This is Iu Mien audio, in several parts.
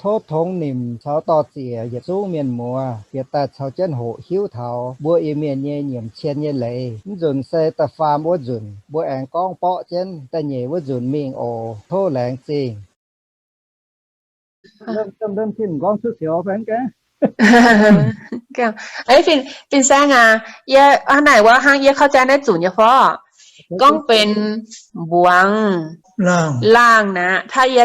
Tov tongx nimc caux dor-ziec yietc zungv mienh muoz bieqc daaih caux jienv hoqc hiuv taux mbuo Iu-Mienh nyei nyiemc cien nyei leiz. Mv nzunc se da'faam wuov nzunc mbuo aengx gorngv borqv jienv da'nyeic wuov nzunc mingh oc. Tov laengz zingh. Fin-saeng aac, yie hnangv naaic wuov hnangv yie เข้าใจ naaiv zunc nyei fov. Gorngv benx mbuangz laangh naaic, hnangv yie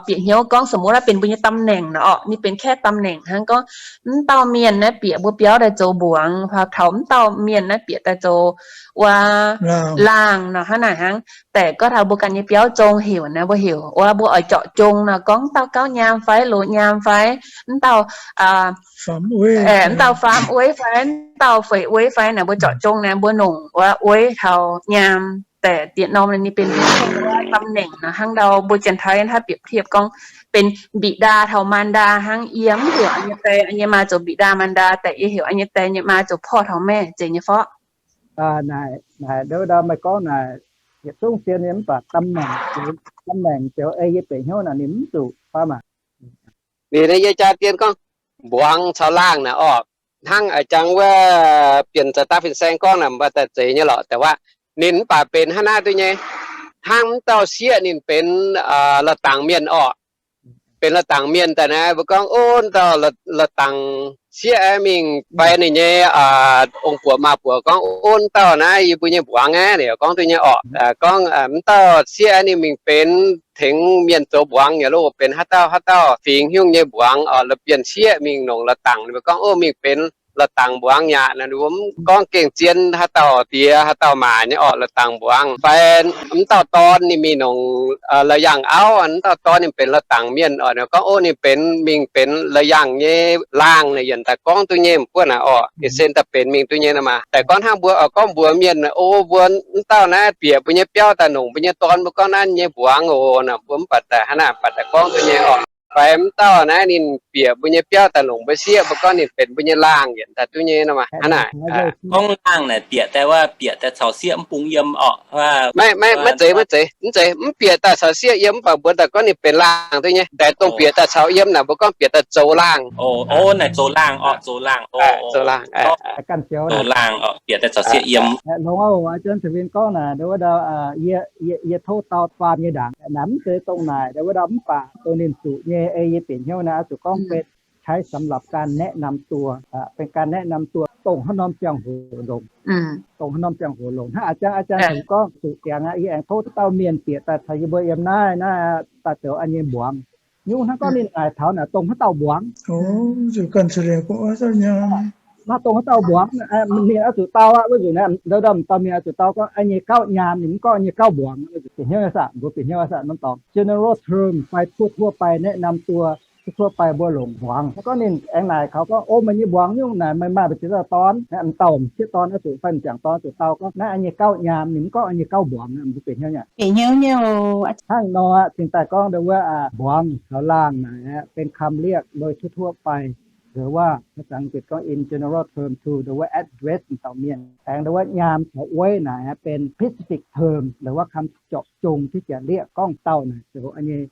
bieqc hnyouv gorngv สมมุติ naaiv benx mbuo nyei ตำแหน่ง nor orqc, ninh benx แค่ ตำแหน่ง hnangv gorngv mv dauh mienh naaiv bieqc mbuo biauv daaih zoux mbuangz, taux mv dauh mienh naaiv bieqc daaih zoux wuov laangh nor hnangv naaic hnangv. Daaih gorngv taux mbuo ganh nyei biauv zong heuc naaic, mbuo heuc wuov mbuo oix เจาะจง nor, gorngv mv dauh gauv nyaam fai loz nyaam fai, mv dauh mv dauh faam ueiv fai, mv dauh feix ueiv fai naaic, mbuo เจาะจง naaic, mbuo nongc wuov ueiv taux nyaam. Daaih diex norm ninh benx ตำแหน่ง nor hnangv ndau mbuo Janx-Taiv hnangv bieqc เทียบ gorngv benx บิดา taux มารดา hnangv. Yie mv heuc yie nyei die nyei maa zoux บิดา มารดา, daaih yie heuc yie nyei die nyei maa zoux พ่อ taux แม่ zeiz nyei fov. Naaic, naaic ndau meih gorngv naaic, yietc zungv zien nyei mv baac ตำแหน่ง zoux ei yie bieqc hnyouv naaic ninh mv zuqc fai maah. Ninh yie jaa dien gorngv mbuangz caux laangh naaic orqc, hnangv a'jangv jang wuov Bienh Za'daav Fin-Saeng gorngv naaic mv baac daaih zeiz nyei lorqc. Da'wuov ninh mv baac benx hnangv naaiv duqv nyei, hnangv mv dauh sieqv ninh benx la'dangc mienh orqc. Benx la'dangc mienh daaih naaiv mbuo gorngv, Ov, dauh la'dangc sieqv mingh fai ninh nyei ong-buoc maa-buoc gorngv, Ov, dauh naaiv yie mbuo nyei mbuangz aqv, ninh gorngv duqv nyei orqc. Gorngv mv dauh sieqv ninh mingh benx tengx mienh zoux mbuangz yaac loh, benx haaix dauh haaix dauh fingx hiuv nyei mbuangz orqc, la'bienh sieqv mingh nongc la'dangc, ninh mbuo gorngv, Ov, mingh benx la'dangc mbuangz aqv. Naaiv mbuo mv gorngv gengh zien haaix dauh diex haaix dauh maac nyei orqc, la'dangc mbuangz. Fai mv dauh dorn ninh mingh nongc la'yangh auv, mv dauh dorn ninh benx la'dangc mienh orqc, ninh gorngv, Ov, ninh benx, mingh benx la'yangh nyei laangh naaic, yienc daaih gorngv duqv nyei mv buonv naaic orqc, yietc sen daaih benx mingh duqv nyei nor maah. Daaih gorngv hnangv mbuo oix gorngv mbuox mienh, Ov, mbuo mv dauh naaiv bieqc mbuo nyei biauv daaih nongc mbuo nyei dorn, mbuo gorngv naaiv nyei mbuangz oc, naaic mbuo mv baac daaih hnangv naaic baac daaih gorngv duqv nyei orqc. Fai mv dauh naaiv ninh bieqc mbuo nyei biauv daaih longc mbuo sieqv, mbuo gorngv ninh benx mbuo nyei laangh, yietc daaih duqv nyei nor maah. Hnangv naaic, gorngv laangh naaic bieqc daaih wuov, bieqc daaih caux sieqv mv bung yiem orqc. Maiv, maiv zeiz, maiv zeiz, mv zeiz, mv bieqc daaih caux sieqv yiem, mv baac mbuo daaih gorngv ninh benx laangh duqv nyei. Daaih dongh bieqc daaih caux yiem naaic, mbuo gorngv bieqc daaih zoux laangh. Zoux laangh, zoux laangh, bieqc daaih caux sieqv yiem. Longx oc, aa, gorngv naaic, yie tov dau faam nyei ndaangc, naaic mv zeiz dongh naaic, wuov dauh mv baac dongh ninh zuqc nyei ei yie bieqc hnyouv naaiv, oix zuqc gorngv benx ใช้สำหรับการแนะนำตัว, benx การแนะนำตัว dongh haaix norm ziangh hoc longc, dongh haaix norm ziangh hoc longc. Hnangv a'jang, a'jang gorngv zuqc ziangx aqv, yie aengx tov dauh mienh bieqc daaih caux yie mbuo yiem naaiv, naaiv daaih zoux an nyei mbuangz. Nyungc hnangv gorngv ninh naaic taux naaic dongh haaix dauh mbuangz, naaiv dongh haaix dauh mbuangz, ninh oix zuqc dau aqv. Wuov nzunc naaiv ndau dauh mienh oix zuqc dau gorngv an nyei gauv nyaam, ninh mv gorngv an nyei gauv mbuangz. Bieqc hnyouv saah? Mbuo bieqc hnyouv saah norm dorngx? General term fai ทั่วๆ ไป แนะนำตัว ทั่วๆ ไป mbuo longc mbuangz. Hnangv gorngv ninh aengx naaic kaux gorngv, O, meih nyei mbuangz nyungc naaic, meih maaih mbu'ziex dauh dorn? M'dauh m'sieqv dorn oix zuqc fai m'jangc dorn oix zuqc dau gorngv naaiv an nyei gauv nyaam, ninh mv gorngv an nyei gauv mbuangz. Mbuo bieqc hnyouv nyei. Hnangv nor cingx daaih gorngv ndau wuov mbuangz caux laangh naaic benx คำเรียกโดยทั่วๆ ไป หรือว่า ภาษาอังกฤษ ก็ in general term to หรือว่า address ตอบ mienh. Aengx หรือว่า nyaam caux wueiv naaic benx specific term หรือว่า คำเจาะจงที่จะเรียก gorngv dauh naaic zoux an nyei.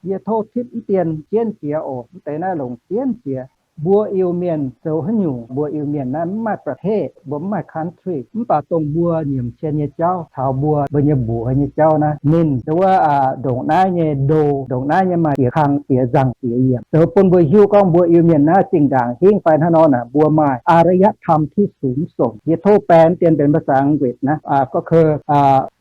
Yie tov tipv mv dien jienv jiex oc. Mv deix naaiv longc jienv jiex. Mbuo Iu-Mienh zoux haaix nyungc, mbuo Iu-Mienh naaiv mv maaih ประเทศ, mbuo mv maaih คอนทรี, mv baac dongh mbuo nyiemc cien nyei jauv caux mbuo, mbuo nyei mbuox nyei jauv naaiv, ninh ndongc naaiv nyei ndo, ndongc naaiv nyei maaih jiex kang jiex nzangc jiex yiemc, zoux bun mbuo hiuv gorngv mbuo Iu-Mienh naaiv zinh ndaangc hingv fai hnangv nor naaic, mbuo maaih อารยธรรมที่สูงส่ง. Yie tov แปล mv dien benx ภาษาอังกฤษ naaiv, ก็คือ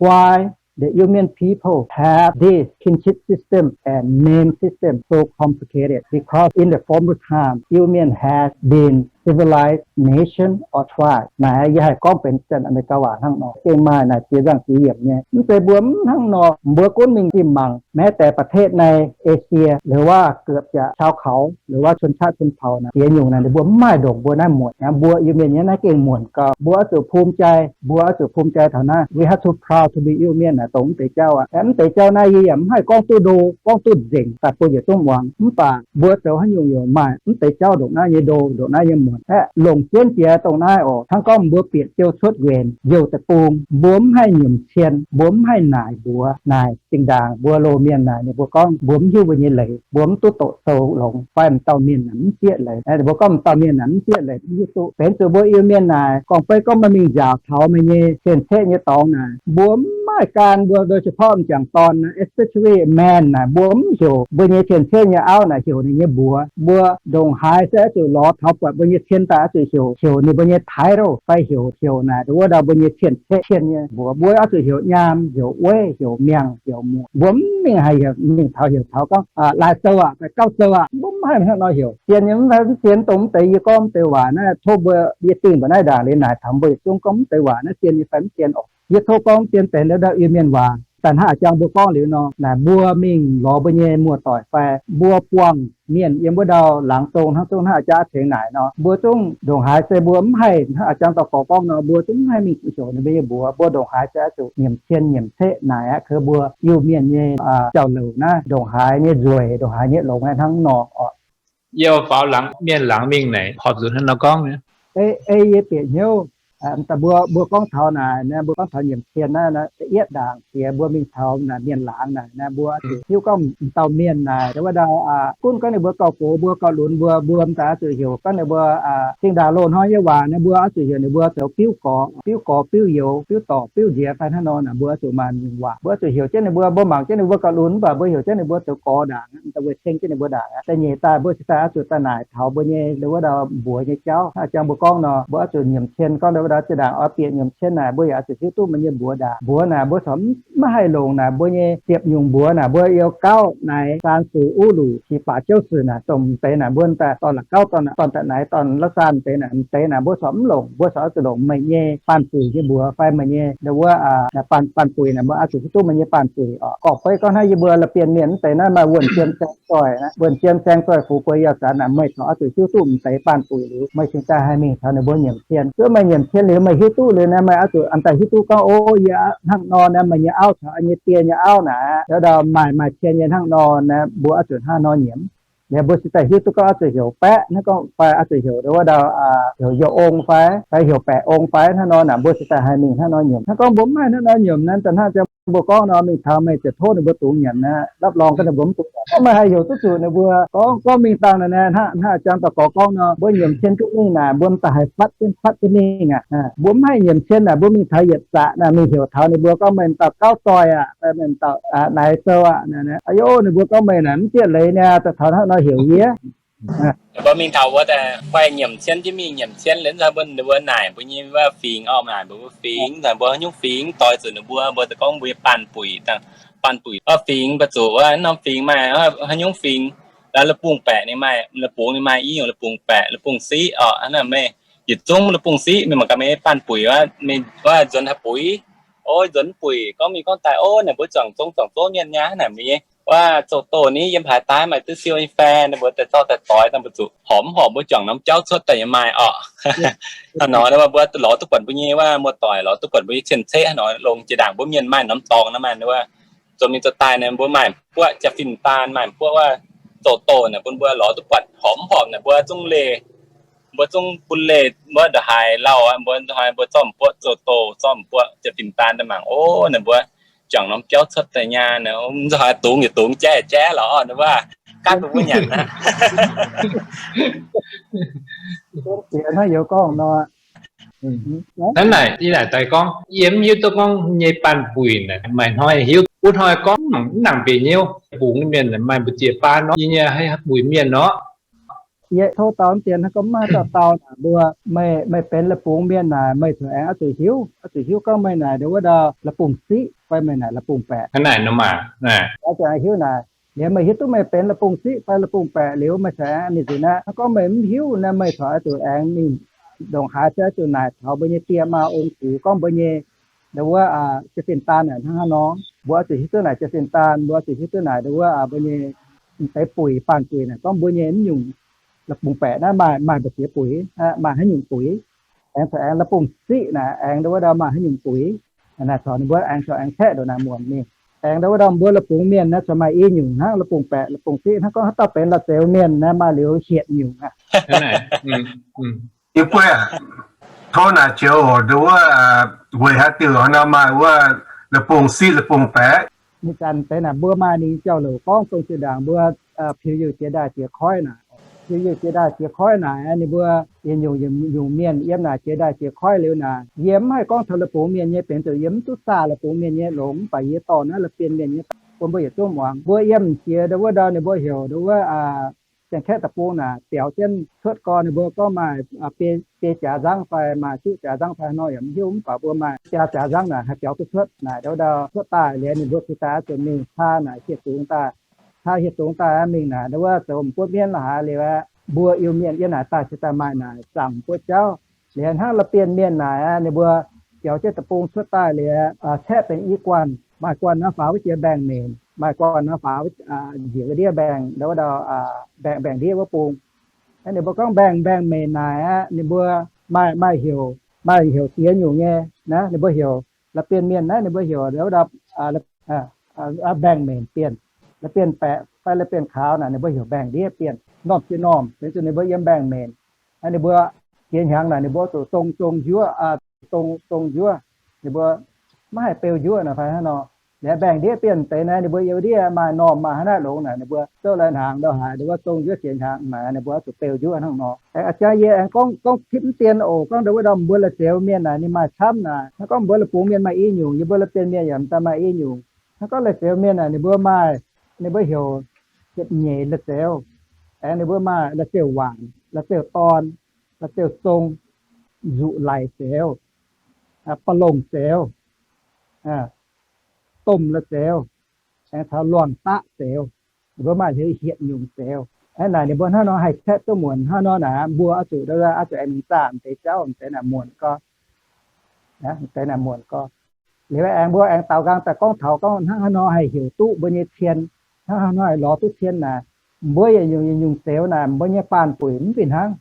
why the Iu-Mien people have this kinship system and name system so complicated, because in the former time, Iu-Mien has been civilized nation or tribe. Naaiv yie haih gorngv benx Janx-Aa^me^li^gaa waac hnangv nor. Gengh maaih naaic jiex nzangc jiex yiemc nyei. Mv zeiz mbuo mv hnangv nor, mbuo gunv mingh zinh mangc, แม้แต่ประเทศในเอเชีย หรือว่าเกือบจะชาวเขา หรือว่าชนชาติชนเผ่า naaic, ziex nyungc naaic ninh mbuo mv maaih ndongc mbuo naaiv muonc. Mbuo Iu-Mienh nyei naaiv gengh muonc gau. Mbuo oix zuqc ภูมิใจ, mbuo oiv zuqc ภูมิใจ taux naaiv. We have to proud to be Iu-Mien naaic dongh mv deix jauv aqv. Mv deix jauv naaiv yie yaac mv haih gorngv duqv ndo, gorngv duqv nzengc daaih bun yietc zungv muangx. Mv baac mbuo zoux haaix nyungc yaac maaih mv deix jauv ndongc naaiv nyei ndo, ndongc naaiv nyei Aeqv, longc jienv jiex dongh naaiv oc. Hnangv gorngv mbuo bieqc jiou cuotv nquenc youh deic-bung, mbuo mv haih nyiemc cien, mbuo mv haih naaic mbuox. Naaic zinh ndaangc mbuo loz mienh naaic, ninh mbuo gorngv mbuo mv hiuv mbuo nyei leiz, mbuo mv duqv doqc sou longx, fai m'dauh mienh naaic mv zieqv leiz. Ninh mbuo gorngv m'dauh mienh naaic mv zieqv leiz, mv hiuv duqv. Benx zuqc mbuo Iu-Mienh naaic gorngv-beiv gorngv maaih mingh njaaux taux meih nyei cien-ceqv nyei dorngx naaic, mbuo mv maaih gan mbuo, โดยเฉพาะ m'jangc dorn naaic, especially man naaic, mbuo mv heuc mbuo nyei cien-ceqv nyei auv naaic heuc ninh nyei mbuox. Mbuo ndongc haaix se oix zuqc lorz taux buatc mbuo nyei cien daaih oix zuqc heuc, heuc ninh mbuo nyei title fai heuc, heuc naaic wuov dauh mbuo nyei cien-ceqv, cien nyei mbuox. Mbuo oix zuqc heuc nyaam, heuc weiv, heuc miangh, heuc muoc. Mbuo mv mingh haih heuc, mingh taux heuc taux gorngv, Laaix Sou aqv, Gauv Sou aqv, mbuo mv haih hnangv nor heuc. Zien nyei mv fai mv zien, dongh mv deix yie gorngv mv deix waac naaiv, tov mbuo yie dingh mbuo naaiv ndaangc liuz naaic taux mbuo yietc zungv gorngv mv deix waac naaiv zien nyei fai mv zien oc. Yie tov gorngv zien deix ndau Iu-Mienh waac daaih hnangv a'jang mbuo gorngv liuz nor, naaic mbuo mingh lorz mbuo nyei muoz-doic fai mbuo buangh mienh yiem wuov ndau laangz zong hnangv zungv hnangv a'jang tengx naaic nor, mbuo zungv ndongc haaix se mbuo mv haih hnangv a'jang dorh gorx gorngv nor, mbuo zungv mv haih mingh zuqc heuc ninh mbuo nyei mbuox. Mbuo ndongc haaix se oix zuqc nyiemc cien nyiemc ceqv naaic aqv, koi mbuo Iu-Mienh nyei jauv-louc naaiv ndongc haaix nyei nzueic, ndongc haaix nyei longx hnangv nor oc. Yie faaux laangz mienh laangz mingh naaic horpc zuqc hnangv nor gorngv nyei. Ei yie bieqc hnyouv, mbuo, mbuo gorngv taux naaic, mbuo gorngv taux nyiemc cien naaiv, da'yietv ndaangc jiex mbuo mingh taux naaic mienh laangz naaic, mbuo zuqc hiuv gorngv m'dauh mienh naaic, wuov ndau, gunv gorngv ninh mbuo gauh gox mbuo gauh lunx mbuo, mbuo m'daaih zuqc heuc gorngv ninh mbuo zinh ndaangc loz-hnoi nyei waac naaic, mbuo oix zuqc heuc ninh mbuo zoux biuv gorx, biuv gorx biuv youz, biuv dorc biuv nziex fai hnangv nor naaic, mbuo oix zuqc maaih nyungc waac mbuo oix zuqc heuc jienv ninh mbuo. Mbuo mangc jienv ninh mbuo gauh lunx, mv baac mbuo heuc jienv ninh mbuo zoux gorx ndaangc, da'wuov ceng jienv ninh mbuo ndaangc. Da'nyeic daaih mbuo cingx daaih oix zuqc daaih naaic taux mbuo nyei wuov ndau mbuox nyei jauv. Hnangv a'jang mbuo gorngv nor, mbuo oix zuqc nyiemc cien gorngv wuov ndau zinh ndaangc oix bieqc nyiemc cien naaic, mbuo yaac oix zuqc hiuv duqv mbuo nyei mbuox ndaangc. Mbuox naaic mbuo corc mv haih longc naaic, mbuo nyei ziepc nyungc mbuox naaic, mbuo you gauv naaic, saan suc, uv luc, qiex baac jouv suc naaic, dongh m'deix naaic mbuo daaih dorn la'gauv, dorn dorn daaih naaic, dorn la'saan deix naaic, m'deix naaic mbuo corc mv longc. Mbuo corc oix zuqc longc meih nyei baanh buic nyei mbuox fai meih nyei ndau wuov baanh, baanh buic naaic, mbuo oix zuqc hiuv duqv meih nyei baanh buic oc. Gorngv-beiv gorngv hnangv yie mbuo la'bienh mienh mv deix naaiv maaih wuonh jiem saeng zoih, wuonh jiem saeng zoih fu'jueiv yauh zanc naaic, meih corc oix zuqc hiuv duqv m'deix baanh buic liuz, meih cingx daaih haih mingh taux ninh mbuo nyiemc cien. Zuov meih nyiemc cien liuz, meih hiuv duqv liuz naaic, meih oix zuqc an daaih hiuv duqv gorngv, o, yie hnangv nor naaic, meih nyei auv caux yie nyei die nyei auv naaic, ndau maaih, maaih cien nyei hnangv nor naaic, mbuo oix zuqc hnangv nor nyiemc. Liuz mbuo cingx daaih hiuv duqv gorngv oix zuqc heuc baeqv hnangv, gorngv fai oix zuqc heuc ndau wuov ndau, heuc youh ong fai, fai heuc baeqc ong fai hnangv nor naaic, mbuo cingx daaih haih mingh hnangv nor nyiemc. Hnangv gorngv mbuo mv maaih hnangv nor nyiemc naaic, daaih hnangv a'jang mbuo gorngv nor, mingh taux meih ziouc tov ninh mbuo dungx nyanc naaic, รับรอง gorngv ninh mbuo mv dungx nyanc. Gorngv meih haih heuc duqv zuqc ninh mbuo gorngv, gorngv mingh dangh naaic naaic, hnangv, hnangv a'jang dorh gorx gorngv nor, mbuo nyiemc cien duqv mingh naaic, mbuo m'daaih haih fatv jienv fatv jienv mingh aqv. Mbuo mv haih nyiemc cien naaic, mbuo mingh taux yietc zaqc naaic, mingh heuc taux ninh mbuo gorngv meih m'dauh gauv zoih aqv, meih m'dauh naaic sou aqv. Aa, ninh mbuo gorngv meih naaic mv zieqv leiz niaa, daaih taux hnangv nor heuc yie. Mbuo mingh taux wuov daaih fai nyiemc cien jienv mingh, nyiemc cien liuz nzunc mbuo, ninh mbuo naaic mbuo nyei wuov fingx orqc, naaic mbuo fingx, naaic mbuo haaix nyungc fingx doix zuqc ninh mbuo, mbuo daaih gorngv mbuo nyei baanh buic dangh, baanh buic wuov fingx, mbuo zuqc wuov norm fingx maaih haaix nyungc fingx. La'bungh baeqc ninh maaih, la'bungh ninh maaih i nyungc, la'bungh baeqc, la'bungh siqv orqc, hnangv naaic meih yietc zungv la'bungh siqv mingh mangc gaax meih baanh buic wuov, mingh wuov nzuonx haaix buix, o, nzuonx buic, gorngv mingh gorngv daaih, o, naaic mbuo juangc zong juangc zouv mienh nyei, hnangv naaic mbuo nyei wuov zoux doh ni yiem haaix daaih maaih duqv siou nyei fai, naaic mbuo daaih zorqv daaih doix dangh mbuo zuqc horpc mv horpc, mbuo juangc norm jauv cuotv daaih nyei maaih orqc. Hnangv nor mbuo lorz duqv buatc mbuo nyei wuov muoz-doic, lorz duqv buatc mbuo nyei cien-ceqv hnangv nor, longc jiex ndaangc mbuo mienh maaih norm dorngx naaiv maaih wuov, zoux mingh zoux daaih naaic mbuo maaih mbuoqv jaa-fin-daan, maaih mbuoqv wuov zoux doh naaic bun mbuo lorz duqv buatc horpc mv horpc naaic mbuo zungv leih, mbuo zungv bun leih mbuo ndongc haaix lauh aqv, mbuo ndongc haaix mbuo zorqv mbuoqv zoux doh, zorqv mbuoqv jaa-fin-daan daaih mangc, o, naaic mbuo juangc norm jauv cuotv daaih nyei, ndongc haaix dungx yietc dungx jaiv jaiv lorz naaic wuov, gaatv bun mbuo nyanc aqv. Hnangv naaic yie naaic daaih gorngv, yie mv hiuv duqv gorngv nyei baanh buic naaic maaih hnoi hiuv, wuov hnoi gorngv mv nangc mbenc nyei, bungx mienh maaih mbu'ziex baan nor, yie nyei haiz buic mienh nor. Yie tov dau mv dien hnangv gorngv mv maaih dauh dau naaic mbuo, meih, meih benx la'bungx mienh naaic, meih corc aengx oix zuqc hiuv, oix zuqc hiuv gorngv meih naaic ndongc wuov ndau la'bungh siqv fai meih naaic la'bungh baeqc. Hnangv naaic nor maah. Oix zuqc aengx hiuv naaic, liuz meih hiuv duqv meih benx la'bungh siqv fai la'bungh baeqc liuz, meih corc aengx ninh nzunc naaiv hnangv gorngv meih mv hiuv naaic, meih corc oix zuqc aengx mingh ndongc haaix se oix zuqc naaic taux mbuo nyei die maa ong-gux gorngv mbuo nyei ndongc wuov jaa-fin-daan naaic hnangv haaix nor. Mbuo oix zuqc hiuv duqv naaic jaa-fin-daan, mbuo oix zuqc hiuv duqv naaic ndongc wuov mbuo nyei deix buic, baanh buic naaic gorngv mbuo nyei mv nyungc la'bungh baeqc naaiv maaih, maaih mbu'ziex buic, maaih haaix nyungc buic. Aengx corc aengx la'bungh siqv naaic aengx ndongc wuov ndau maaih haaix nyungc buic. Naaic corc ninh mbuo aengx corc aengx caeqv ndongc naaic muonc mingh. Aengx ndau wuov ndorm mbuo la'bungx mienh naaiv corc maaih i nyungc hnangv, la'bungx baeqc la'bungx fiqv hnangv. Gorngv haaix dauh benx la'zioux mienh naaiv maaih liuz hietc nyungc aqv. Yie buov aqv, tov naaic joux oc, ndau wuov weic haaix diuc nor maaih wuov la'bungx fiqv la'bungx baeqc? Ninh zanc deix naaic mbuo maaih ninh jauv-louc gorngv dongh zinh ndaangc mbuo piu-yiuh jiex ndaaih jiex koiv naaic. Piu-yiuh jiex ndaaih jiex koiv naaic, ninh mbuo yietc nyungc yietc nyungc mienh yiem naaic jiex ndaaih jiex koiv liuz naaic, yie mv haih gorngv taux la'bungx mienh nyei benx zuqc yie mv duqv zaah la'bungx mienh nyei longx, mv baac yie dorh naaiv la'bienh mienh nyei bun mbuo yietc zungv muangx. Mbuo yiem jiex ndau wuov ndau ninh mbuo heuc ndau wuov Janx-Kaeqv deic-bung naaic biaux jienv cuotv gorn, ninh mbuo gorngv maaih biei jaax nzangv fai maaih juqv jaax nzangv fai haaix nor yaac mv hiuv, mv baac mbuo maaih biaa jaax nzangv naaic haih biaux duqv cuotv naaic. Ndau wuov ndau cuotv daaih liuz ninh mbuo cingx daaih zuqc mingh caa naaic hieh dungz daaih, caa hieh dungz daaih mingh naaic ndau wuov zoux m'buo mienv la'haaix liuz aqv, mbuo Iu-Mienh yiem naaic daaih cingx daaih maaih naaic zaangc m'buo jauv. Liuz hnangv la'bienh mienh naaic aqv, ninh mbuo biaux jienv deic-bung cuotv daaih liuz aqv, caeqv benx i guanh, maaih guanh nor faaux wuov jiex mbaengx-menc, maaih guanh nor faaux njiec ndiev mbaengx, ndau wuov ndau mbaengx, mbaengx-ndiev wuov bung. Aa, ninh mbuo gorngv mbaengx, mbaengx-menc naaic aqv, ninh mbuo maaih, maaih heuc, maaih heuc ziex nyungc nyei naaiv. Ninh mbuo heuc la'bienh mienh naaiv ninh mbuo heuc ndau wuov ndau mbaengx-menc bienh. La'bienh baeqc fai la'bienh kaux naaic ninh mbuo heuc mbaengx-ndiev bienh. Normh jiex normh benx zuqc ninh mbuo yiem mbaengx-menc. Ninh mbuo jiex hnyangx naaic ninh mbuo zuqc zong, zong njuov, zong, zong njuov. Ninh mbuo maiv haih beu njuov naaic fai hnangv nor. Liuz mbaengx-ndiev bienh deix naaiv ninh mbuo yiem ndiev maaih normh maaih haaix naaiv longx naaic, ninh mbuo zouv lai hnaangx ndau haaix, ninh mbuo zong njuov jiex hnaangx naaic ninh mbuo zuqc beu njuov hnangv nor. Aengx a'jang yie aengx gorngv, gorngv tipv mv dien oc. Gorngv ndau wuov ndorm mbuo la'zioux mienh naaic ninh maaih camv naaic. Hnangv gorngv mbuo la'bungx mienh maaih i nyungc, yie mbuo la'bienh mienh yaac daaih maaih i nyungc. Hnangv gorngv la'zioux mienh naaic ninh mbuo maaih, ninh mbuo heuc ziepc nyeic la'zioux. Aengx ninh mbuo maaih la'zioux waanc, la'zioux dorn, la'zioux zong, nzuqc laic zioux, ba'longc zioux, domh la'zioux, aengx caux luangh daqv zioux. Ninh mbuo maaih hietc nyungc zioux. Aeqv, naaic ninh mbuo hnangv nor haih caeqv duqv muonc hnangv nor naaic, mbuo oix zuqc, oix zuqc aengx mingh zaah deix jauv deix naaic muonc gorx. Deix naaic muonc gorx. Liuz aengx mbuo aengx daaux nqaang daaih gorngv taux gorngv hnangv haaix nor haih heuc duqv mbuo nyei cien, hnangv haaix nor haih lorz duqv cien naaic, mbuo yietc nyungc yietc nyungc zioux naaic mbuo nyei baanh buic mv fih hnangv.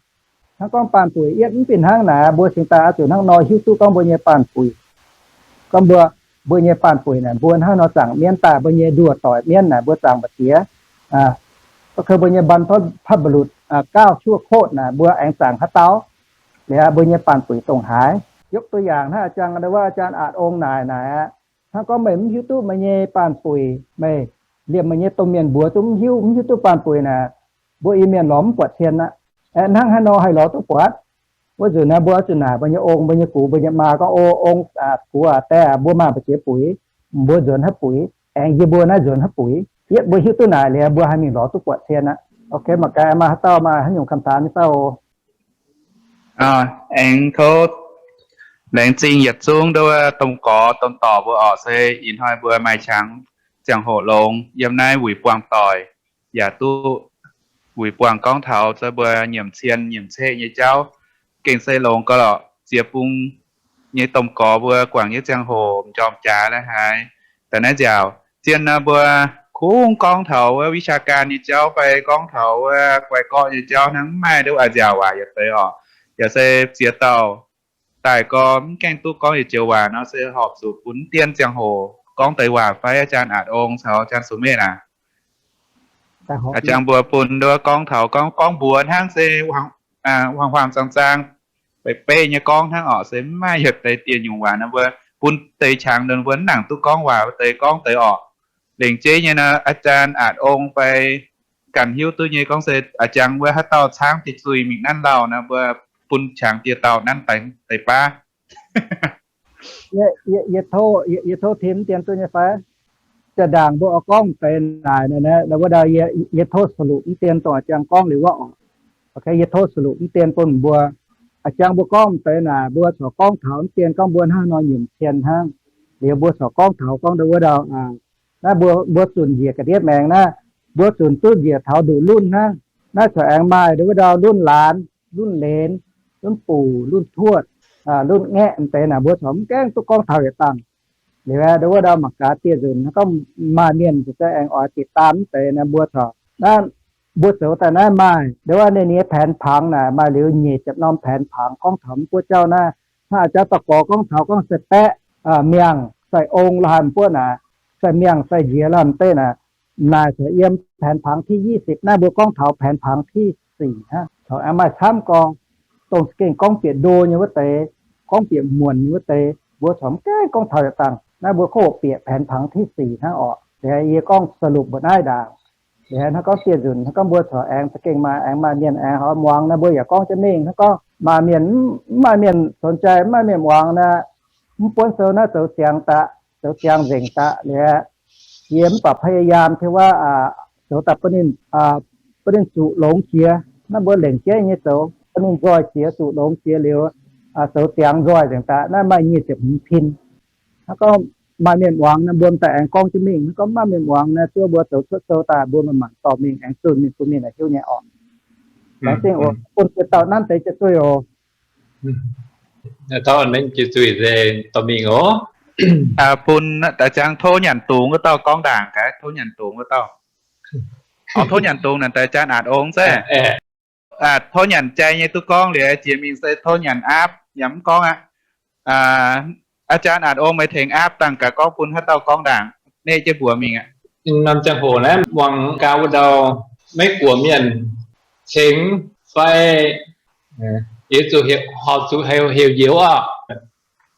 Hnangv gorngv baanh buic yietv mv fih hnangv naaic, mbuo cingx daaih oix zuqc hnangv nor hiuv duqv gorngv mbuo nyei baanh buic. Gorngv mbuo, mbuo nyei baanh buic naaic mbuo hnangv nor zaangc mienv daaih, mbuo nyei nduoh doic mienv naaic mbuo zaangc mbu'ziex, gorngv mbuo nyei บรรพบุรุษ gauh ชั่วโคตร naaic mbuo aengx zaangc haaix dauh, liuz mbuo nyei baanh buic dongh haaix. Yopv duqv yaangc hnangv a'jang, wuov a'jang Aatc Ong naaic naaic aqv, hnangv gorngv meih mv hiuv duqv meih nyei baanh buic, meih liemh meih nyei domh mienh mbuox zungv mv hiuv, mv hiuv duqv baanh buic naaic, mbuo Iu-Mienh lorz mv buatc cien aqv. Aeqv, hnangv haaix nor haih lorz duqv buatc? Wuov nzunc naaiv mbuo oix zuqc naaic mbuo nyei ong, mbuo nyei gux, mbuo nyei maa gorngv, O ong, gux aac, die aac, mbuo maaih mbu'ziex buic, mbuo nzuonx haaix buic, aengx yie mbuo naaiv nzuonx haaix buic. Yietv mbuo hiuv duqv naaic liuz, mbuo haih mingh lorz duqv buatc cien aqv. Ok, mangc gaax maaih haaix dauh maaih haaix nyungc คำถาม nyei dauh oc. Aengx tov laengz zingh yietc zungv nduov domh gorx domh dorc mbuo orqc, se ih hnoi mbuo maaih qangx ziangh hoc longx yiem naaiv wuic buangh doic, yaac duqv wuic buangh gorngv taux zoux mbuo nyiemc cien nyiemc ceqv nyei jauv. Gengh se longx gauh lorqc, ziex bung nyei domh gorx mbuo guangc nyei ziangh hoc m'njormh jaax la'haaix daaih naaiv nziaauc. Zien nor mbuo kungx gorngv taux wuov วิชาการ nyei jauv fai gorngv taux wuov guai gorqv nyei jauv hnangv, mv maaih nduov a'nziaauc waac yietc deix orqc. Yaac se ziex dauh daaih gorx mv gaengh duqv gorngv yietc joux waac nor, se horpc zuqc bun mv dien ziangh hoc gorngv deix waac fai อาจารย์ Aatc Ong caux อาจารย์ สุเมธ aac. A'jang mbuo bun nduov gorngv taux gorngv, gorngv mbuox hnangv se huaang-huaang zaang-zaang, beiv-beiv nyei gorngv hnangv orqc, se mv maaih yietc deix dieh nyungc waac nor, mbuo bun deix qangx ndon mbuo mv nangc duqv gorngv waac, deix gorngv deix orqc. Lengc jeiv nyei nor, อาจารย์ Aatc Ong fai ganh hiuv duqv nyei gorngv se a'jang wuov haaix dauh caangv deix zuih mingh nanv lauh nor, mbuo bun qangx dieh dauh nanv deix baav. Yie tov tim mv dien duqv nyei fai? Jaa-ndaangc mbuo oix gorngv deix naaic, wuov ndau yie tov สรุป mv dien dongh a'jang gorngv liuz wuov orqc. Yie tov สรุป mv dien bun mbuo. A'jang mbuo gorngv deix naaic, mbuo corc gorngv taux mv dien gorngv mbuo hnangv nor nyiemc cien hnangv. Liuz mbuo corc gorngv taux gorngv ndau wuov ndau, naaiv mbuo, mbuo zunc njiec ga'ndiev maengx naaiv, mbuo zunc duqv njiec taux nduqc lunv hnangv. Naaiv corc aengx maaih ndau wuov ndau lunv laanz, lunv lenz, lunv buc, lunv tuotv, lunv ngaeqv deix naaic, mbuo corc mv gaengh duqv gorngv taux yietc dangh. Liuz ndau wuov ndau mangc gaax dieh nzunc gorngv maaih mienh ziouc aengx oix ติดตาม mv deix naaiv, mbuo corc naaiv, mbuo zoux daaih naaiv maaih ndau wuov ninh nyei แผนผัง naaic, maaih liuz nyeic ziepc norm แผนผัง gorngv taux mv buov jauv naaiv. Hnangv a'jang dorh gorx gorngv taux gorngv se baeqv, miangh, sai-ong, la'haaix mv buov naaic. sai miangh sai nziex lamh deix naaic, naaic corc yiem แผนผังที่ยี่สิบ naaiv, mbuo gorngv taux แผนผังที่สี่ hnangv. Corc aengx maaih camv gorngv, dongh za'gengh gorngv bieqc ndo nyei wuov deix, gorngv bieqc muonc nyei wuov deix, mbuo corc mv gaengh gorngv taux yietc dangh. Naaiv mbuo kov bieqc แผนผังที่สี่ hnangv orqc. Liuz yie gorngv สรุป mbuo naaiv ndaangc. Liuz hnangv gorngv dieh nzunc hnangv gorngv mbuo corc aengx za'gengh maaih, aengx maaih mienh aengx haaix muangx naaiv, mbuo yaac gorngv jienv mingh. Hnangv gorngv maaih mienh, mv maaih mienh สนใจ, mv maaih mienh muangx naaiv, mv buonv sou naaiv zoux ziangx daaih, zoux ziangx nzengc daaih liuz, yie mv baac พยายาม tengx wuov zoux daaih bun ninh zuqc longx jiex. Naaiv mbuo lengc jeiv nyei zoux, bun ninh nzoih jiex, zuqc longx jiex liuz, zoux ziangx nzoih nzengc daaih. Naaiv maaih nyic ziepc hmz pin. Hnangv gorngv maaih mienh muangx naaiv, mbuo m'daaih aengx gorngv jienv mingh. Hnangv gorngv mv maaih mienh muangx naaiv, zuov mbuo zoux cuotv sou daaih, mbuo manc-manc dorh mingh aengx zunh mingh bun mienh aengx hiuv nyei orqc. Laengz zingh oc, bun ziex dauh nanv deix jienv zuih oc. Dorh mingh oc. Bun daaih ziangx tov nyanc dungz wuov dauh gorngv ndaangc gaax, tov nyanc dungz wuov dauh. Tov nyanc dungz naaic daaih jaan aatc ong zeiv. Tov nyanc jai nyei duqv gorngv liuz, jiex mingh se tov nyanc aapv yaac mv gorngv aqv. Aa jaan aatc ong, meih tengx aapv dangh gaax gorngv bun haaix dauh gorngv ndaangc, neqv jienv mbuox mingh aqv. Norm ziangh hoc naaiv muangx gaax wuov ndau Meiv Guoqv mienh cingx fai, yie zuqc horpc zuqc heuc Youz oc.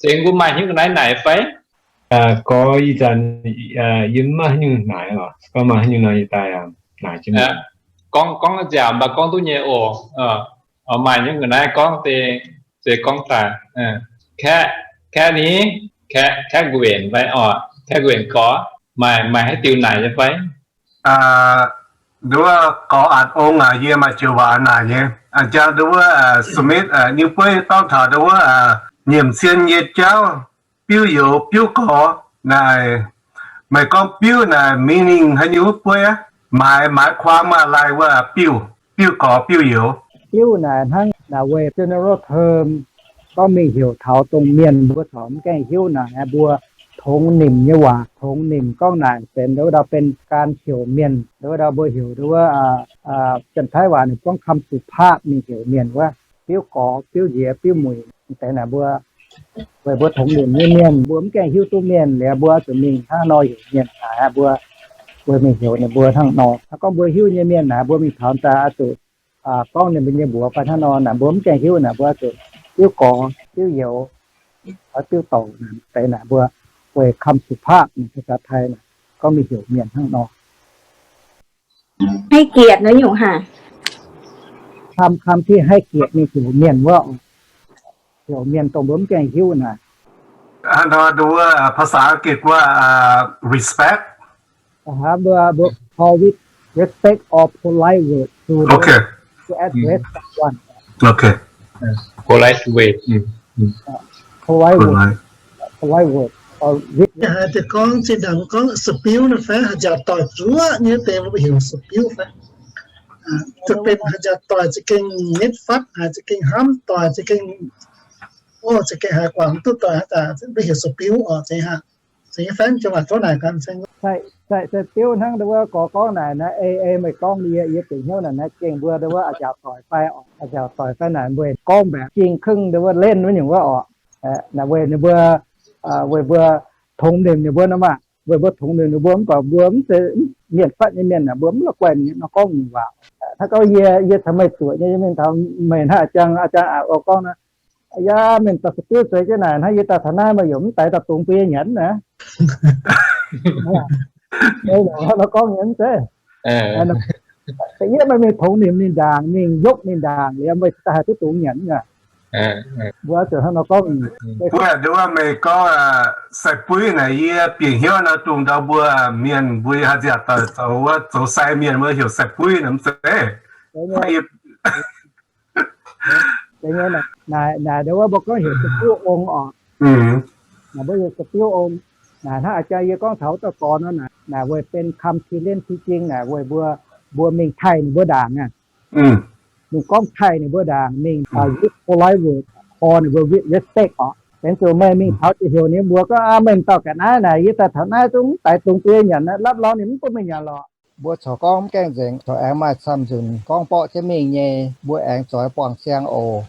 Cingx mbuo maaih hnyouv ga'naaiv naaic fai? Gorx ih zanc yie mv maaih haaix nyungc naaic oc. Gorngv maaih haaix nyungc nor yie daaih naaic jienv. Gorngv, gorngv nziaauc mv baac gorngv duqv nyei oc. Maaih hnyouv ga'naaiv gorngv deix, se gorngv daaih. Kaeqv, kaeqv ni, kaeqv, kaeqv nquenc fai oc, kaeqv nquenc gorx, maaih, maaih haaix diuc naaic nyei fai? Nduov gorx aatc ong aac, yie maaih joux waac naaic nyei. A'jang nduov Smith nyei bueiv gorngv taux nduov nyiemc cien nyei jauv, biuv youz biuv gorx naaic, meih gorngv biuv naaic meaning haaix nyungc wuov bueiv aqv? Maaiz, maaiz ความหมาย wuov biuv, biuv gorx biuv youz. Biuv naaic hnangv naaic weic general term, gorngv mingh heuc taux dongh mienh mbuo corc mv gaengh hiuv naaic, mbuo tongx nimc nyei waac. Tongx nimc gorngv naaic benx nduov ndau เป็นการ heuc mienh, nduov ndau mbuo heuc nduov wuov Janx-Taiv waac ninh gorngv คำสุภาพ mingh heuc mienh wuov, biuv gorx, biuv nziex, biuv mueic deix naaic mbuo. Weic mbuo tongx nimc nyei mienh, mbuo mv gaengh hiuv duqv mienh liuz, mbuo zuqc mingh hnangv nor heuc mienh naaic, mbuo, mbuo mingh heuc ninh mbuo hnangv nor. Gorngv mbuo hiuv nyei mienh naaic, mbuo mingh taux daaih oix zuqc gorngv ninh mbuo nyei mbuox fai hnangv nor naaic, mbuo mv gaengh hiuv naaic, mbuo zuqc biuv gorx, biuv youz, oix biuv dorc deix naaic mbuo weic คำสุภาพ naaic, ภาษาไทย naaic, gorngv mingh heuc mienh hnangv nor. Haih gietc naaiv nyungc haac. คำ คำที่ haih gietc mingh heuc mienh wuov, heuc mienh dongh mbuo mv gaengh hiuv naaic. Hnangv nor nduov ภาษาอังกฤษ wuov respect. Mbuo, mbuo call with respect or polite word to, to address someone. Polite way. Polite word. Polite word or with. Haaix deix gorngv zinh ndaangc gorngv สปิว naaiv fai, haaix nziaauc doic zuoqv nyei deix mbuo heuc สปิว fai. Za'gengh haaix nziaauc doic za'gengh nitv fatv, haaix za'gengh hnamv doic, za'gengh, o, za'gengh haaix guangc mv duqv doic, haaix zanc mbuo heuc สปิว oc, zeiz haac. Zeiz nyei fai, jienv waac tov naaic gaax. สปิว hnangv nduov wuov gorx gorngv naaic naaiv, ei, ei meih gorngv yie, yie bieqc hnyouv naaic naaiv gengh mbuo nduov wuov a'nziaauc doic fai oc, a'nziaauc doic fai naaic mbuo gorngv mbaeqc jing kungx nduov wuov เล่น wuov nyungc wuov oc. Naaic weic ninh mbuo, weic mbuo tongx nimc ninh mbuo nor maah. Weic mbuo tongx nimc ninh mbuo mv baac mbuo mv zeiz mienh fatv nyei mienh naaic, mbuo mv la'guaih ninh nor gorngv nyungc waac. Hnangv gorngv yie, yie caux meih zuoqc nyei, yie mingh taux meih hnangv a'jang, a'jang aqc oix gorngv naaic, aa, yaac mienh daaih สปิว zueiz jienv naaic hnangv, yie daaih taux naaiv meih yaac mv daic daaih dungx bun yie nyanc naaic. Nor gorngv nyei mv zeiz. Da'yietv meih mingh tongx nimc ninh ndaangc, mingh yopv ninh ndaangc liuz, meih daaih haih duqv dungx nyanc aqv. Mbuo zuqc hnangv nor gorngv. Wuov nduov meih gorngv sai-buiv naaic, yie bieqc hnyouv nor dongh ndau mbuo mienh mbuo haaix nziaauc doic zoux wuov, zoux sai mienh mbuo heuc sai-buiv naaic mv zeiz. Naaic, naaic nduov wuov mbuo gorngv heuc สปิว ong oc. Naaic mbuo heuc สปิว ong. Naaic hnangv a'jang yie gorngv taux wuov dauh gorx nor naaic, naaic weic benx คำที่เล่นที่จริง naaic weic mbuo, mbuo mingh taaih ninh mbuo ndaangc aqv. Ninh gorngv taaih ninh mbuo ndaangc mingh, with polite word, call ninh mbuo with respect oc. Benx zuqc meih mingh taux ziouc heuc ninh mbuo gorngv, aa, meih dauh ga'naaiv naaic, yie daaih taux naaiv zungv mv daic dungx bun yie nyanc, รับรอง ninh mv bun meih nyanc lorqc. Mbuo corc gorngv mv gaengh nzengc, corc aengx maaih camv nzunc gorngv borqv jienv mingh nyei, mbuo aengx zoix buangh siang oc.